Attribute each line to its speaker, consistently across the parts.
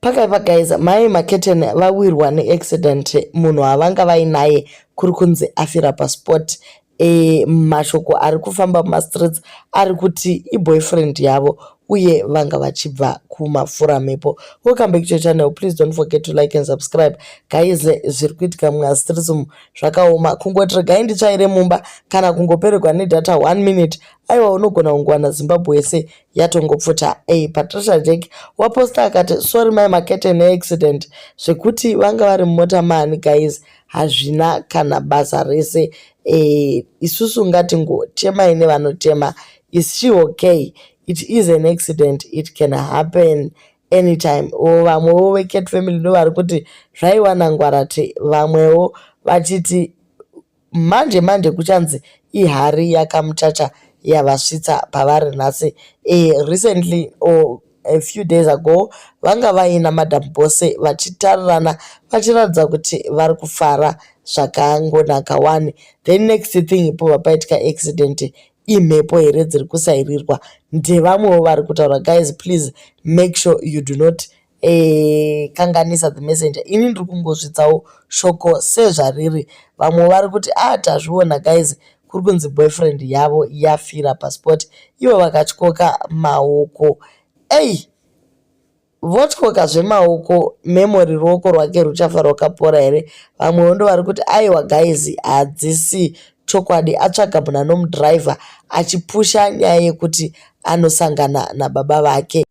Speaker 1: Pakaipa guys, mai Maketeni vawirwa neaccident, munhu wavanga vainaye kuri kunzi afira paspot. Mashoko ari kufamba mumastreets ari kuti iboyfriend yavo uye vanga vachibva kumafuramhepo. Welcome back to your channel. Please don't forget to like and subscribe. Guys, zviri kuitika mumastreets umu zvakaoma. Kungoti regai nditsvaire mumba kana kungoperegwa nedata one minute, aiwa, unogona kungowana Zimbabwe yese yatongopfuta. Patricia Jack waposta akati, "Sorry mai Makete neaccident." Zvekuti vanga vari mumota mani, guys, hazvina kana basa rese. Isusu ngatingochemai nevanotema. Is she okay? It is an accident, it can happen anytime. Vamwewo veCat family ndo vari kuti zvaiwana ngwarati, vamwewo vachiti manje manje kuchanzi ihari yakamuchacha yavasvitsa pavari nhasi. Recently or a few days ago vanga vaina Madam Bose vachitarirana vachiratidza kuti vari kufara zvakangonaka wani. Then next thing pobva paitika accident. Imhepo here dziri kusairirwa? Ndevamwewo vari kutaura. Guys, please make sure you do not kanganisa the messenger. Ini ndiri kungosvitsawo shoko sezvariri. Vamwe vari kuti a tazviona guys, kuri kunzi boyfriend yavo yafira paspot, ivo vakatyoka maoko. Ei, votyoka zvemaoko, Memory ruoko rwake ruchafa rwakapora here? Vamwewo ndo vari kuti aiwa guys, hadzisi chokwadi, atsvaga munhu anomudhiraivha achipusha nyaya yekuti anosangana nababa vake.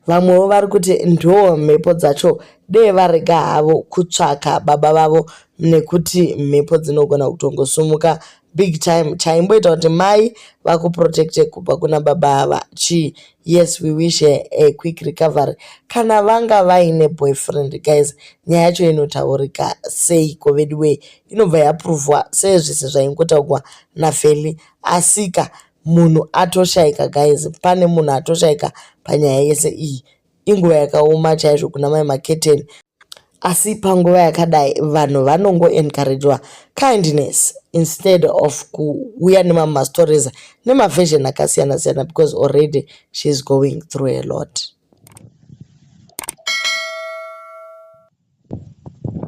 Speaker 1: Vamwewo vari kuti ndo mhepo dzacho, dee varega havo kutsvaka baba vavo nekuti mhepo dzinogona kutongosimuka big time. Chaimboita kuti mai vakuprotecte kubva kuna baba ava chii? Yes, we wish her a quick recovery. Kana vanga vaine boyfriend, guys, nyaya yacho inotaurika seiko veduwe? Inobva yaprovhwa sezvese zvaingotaurwa naFeli. Asika munhu atoshayika, guys, pane munhu atoshayika panyaya yese iyi. Inguva yakaoma chaizvo kuna mai Maketeni, asi panguva yakadai vanhu vanongoencouragwa kindness instead of kuuya nemamwe mastories nemaversion akasiyana siyana, because already she is going through a lot.